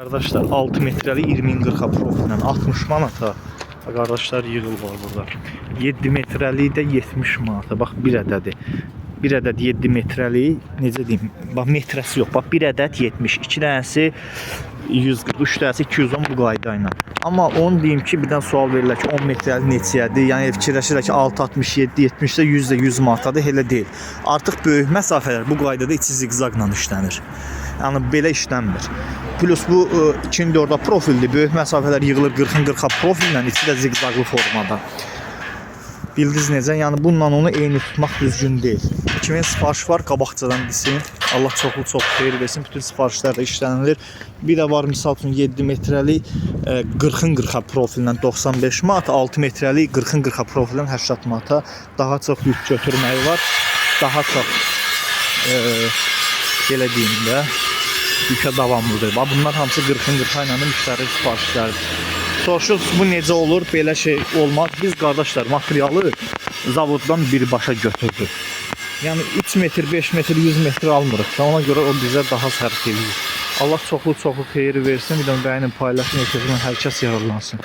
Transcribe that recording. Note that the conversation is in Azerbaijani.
Qardaşlar, 6 metrəlik 20-40 profillə 60 manata. Qardaşlar, yığılır burada. 7 metrəlik də 70 manata. Bax, bir ədədi. Bir ədəd 7 metrəlik, necə deyim? Bax, metrəsi yox. Bax, bir ədəd 70, iki dənəsi 140, üç dənəsi 210 bu qayda ilə. Amma onu deyim ki, birdən sual verirlər ki, 10 metrəlik neçəyədir? Yəni fikirləşirlər ki, 6.67, 70-də 100 də 100 manatadır. Elə deyil. Artıq böyük məsafələr bu qaydada içi ziqzaqla işlənir. Yəni belə işlənmir. Plus bu 2-4-ə profildir. Böyük məsafələr yığılır 40-ın 40-a profillə, içi də ziqzaqlı formada. Bildiniz necə? Yəni bununla onu eyni tutmaq düzgün deyil. Kimin sifarişi var, qabaqcadan desin. Allah çoxlu çox xeyir versin. Bütün sifarişlər də işlənilir. Bir də var, misal üçün 7 metrəlik 40-ın 40-a profillə 95 manat, 6 metrəlik 40-ın 40-a profillə 80 manata daha çox yük götürməyi var. Daha çox belə deyim də, yükə davamlıdır. Bax, bunlar hamısı 40-ın 40-a ilə də müştəri sifarişləridir. Soruşursunuz bu necə olur? Belə şey olmaz. Biz, qardaşlar, materialı zavoddan birbaşa götürdük. Yəni 3 metr, 5 metr, 100 metr almırıq da. Ona görə o bizə daha sərf eləyir. Allah çoxlu çoxlu xeyir versin. Bir də bəyənin, paylaşın, ötürün, hər kəs yararlansın.